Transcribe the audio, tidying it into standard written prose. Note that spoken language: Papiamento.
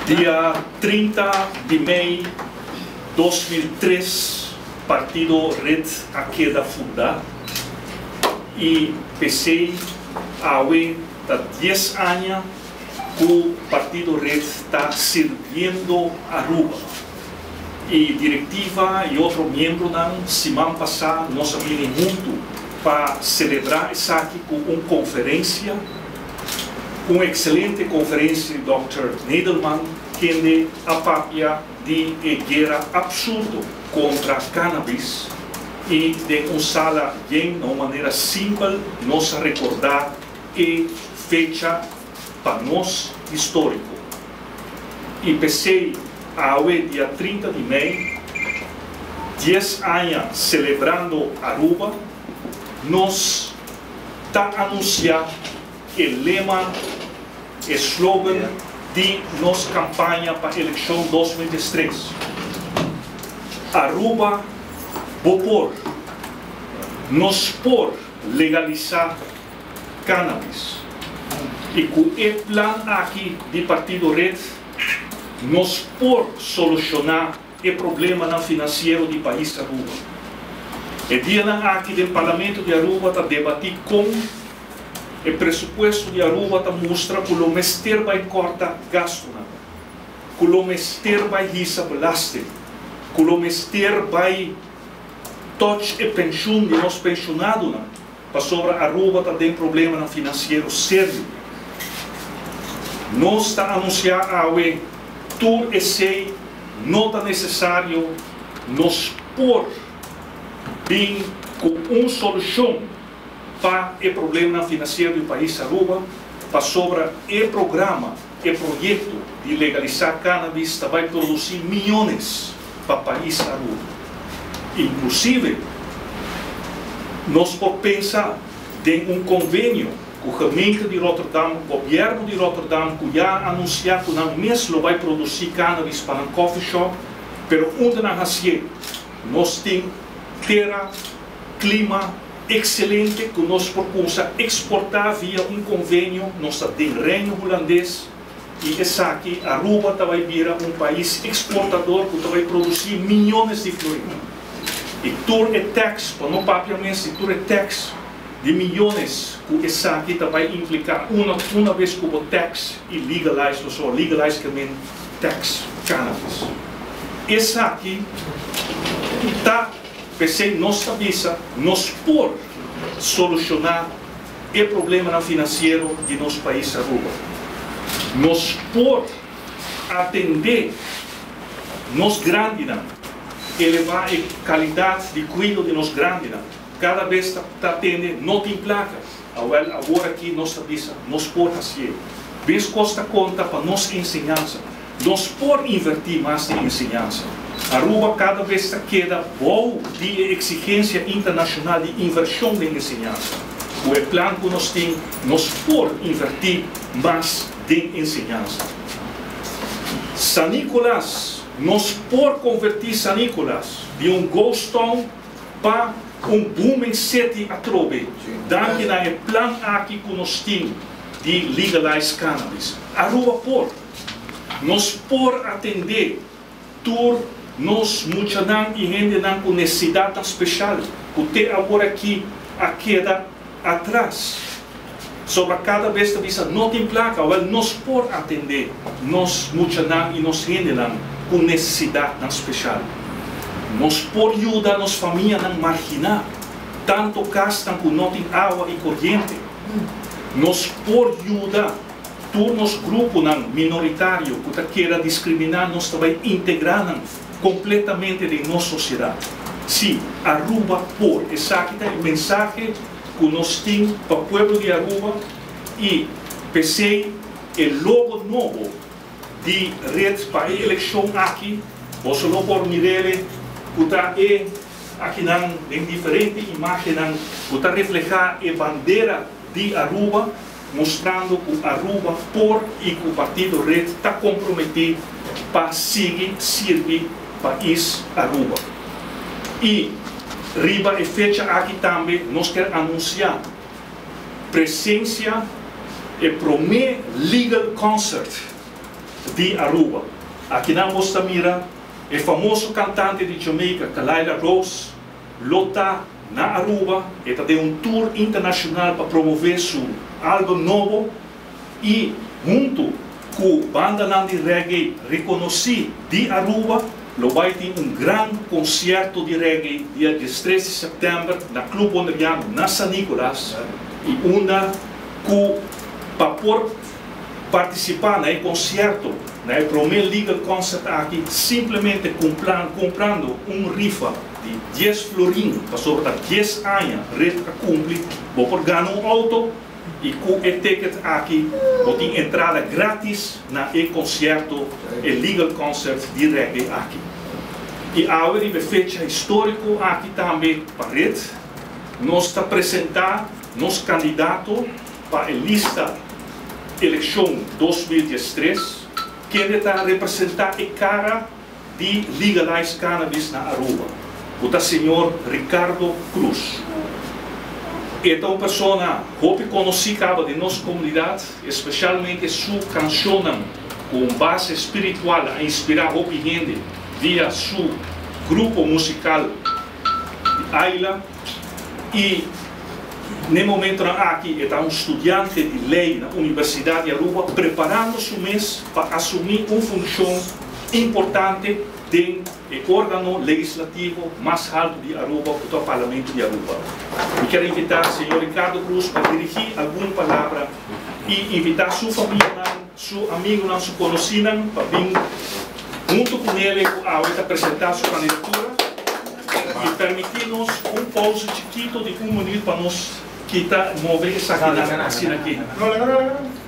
Dia 30 di mei 2003 partido Red a keda funda y p'esey awe ta 10 aña cu partido Red ta sirbiendo Aruba. Y directiva y otro miembronan siman pasa nos a bini hunto pa celebra esaki cu un conferencia, un excelente conferencia di Dòkter Nedelman kende a papia di e guera absurdo contra cannabis y den un sala yen na un manera simpel nos a recorda e fecha pa nos historico. Y p'esey awe dia 30 di mei, 10 aña celebrando Aruba, nos ta anuncia e lema, e slogan di nos campaña pa eleccion 2013. Aruba bo por, nos por legalisa cannabis. Y cu e plan aki di Partido Red, nos por soluciona e problemanan financiero di pais Aruba. E dianan aki den Parlamento di Aruba ta debati con e presupuesto di Aruba ta mustra cu lo mester bay corta gastonan, cu lo mester bay hisa belasting, cu lo mester bay touch e pensioen di nos pensionadonan, pasobra Aruba ta den problemanan financiero serio. Nos ta anuncia awe tur esey no ta necesario, nos por bin cu un solucion pa e problemanan financiero di pais Aruba, pasobra e programa, e proyecto di legalisa cannabis ta bay produci miyones pa pais Aruba. Inclusive, nos por pensa den un convenio cu gemeente di Rotterdam, gobierno di Rotterdam, cu ya a anuncia cu nan mes lo bay produci cannabis pa nan coffee shop, pero unda nan hacié? Nos tin tera, clima excelente cu nos por cuminsa exporta via un convenio, nos ta den Reino Hulandes y esaki Aruba ta bay bira un pais exportador cu ta bay produci miyones di florin. Y tur e tax, pa no papia mes, y tur e tax di miyones cu esaki ta bay implica una bes cu bo tax y legalize, so legalize ke men tax cannabis. Esaki ta p'esey nos ta bisa nos por soluciona e problemanan financiero di nos pais Aruba. Nos por atende nos grandinan, eleva e calidad di cuido di nos grandinan. Cada bes ta atende no tin placa. Awel, awor aki nos ta bisa nos por hacié. Bes cos ta conta pa nos enseñansa. Nos por inverti mas den enseñansa. Aruba cada bes ta keda bou di e exigencia internacional di inversion den enseñansa. Cu e plan cu nos tin, nos por inverti mas den enseñansa. San Nicolas, nos por converti San Nicolas di un ghost town pa un booming city atrobe, danki na e plan aki cu nos tin di legalize cannabis. Aruba por. Nos por atende tur nos muchanan y hendenan cu necesidadnan special cu te awor aki a keda atras. Sobra cada bes ta bisa no tin placa, wel nos por atende nos muchanan y nos hendenan cu necesidadnan special. Nos por yuda nos famianan margina, tanto casnan cu no tin awa y coriente. Nos por yuda tur nos gruponan minoritario cu ta keda discrimina, nos ta bay integra nan completamente den nos sociedad. Si, Aruba por. Esaki ta e mensahe cu nos tin pa pueblo di Aruba y p'esey e logo nobo di Red pa e eleccion aki, boso lo por mirele cu ta e akinan den diferente imagennan cu ta refleha e bandera di Aruba, mustrando cu Aruba por y cu Partido Red ta comprometi pa sigui sirbi pais Aruba. Y riba e fecha aki tambe nos kier anuncia presencia E prome legal concert di Aruba. Aki nan nos ta mira e famoso cantante di Jamaica, Khalyla Rose, lo ta na Aruba. E ta den un tour internacional pa promove su album nobo y hunto cu bandanan di reggae reconoci di Aruba lo bay tin un gran concierto di reggae dia 13 di september na Club Boneriano na San Nicolas, y unda cu pa por participa na e concierto, na e prome legal concert aki, simplemente comprando un rifa di 10 florin, pasobra 10 aña Red a cumpli, bo por gana un auto y cu e ticket aki bo tin entrada gratis na e concierto, e legal concert di reggae aki. Y awe e fecha historico aki tambe pa Red, nos ta presenta nos candidato pa e lista eleccion 2013, cu ta representa e cara di legalize cannabis na Aruba, e señor Ricardo Cruz. E ta un persona hopi conoci caba den nos comunidad, especialmente su cancion cu base spiritual a inspira hopi hende via su grupo musical Ayla, y na e momento aki e ta un studiante di ley na Universidad di Aruba, preparando su mes pa asumi un funcion importante den e organo legislativo mas halto di Aruba, cu ta Parlamento di Aruba. Mi kier invita señor Ricardo Cruz pa dirigi algun palabra y invita su famia, su amigonan, su conocinan pa bin hunto cu ne pa presenta su candidatura y permiti nos un pausa chikito di un minuut pa nos kita move esaki asina aki. No, no, no, no.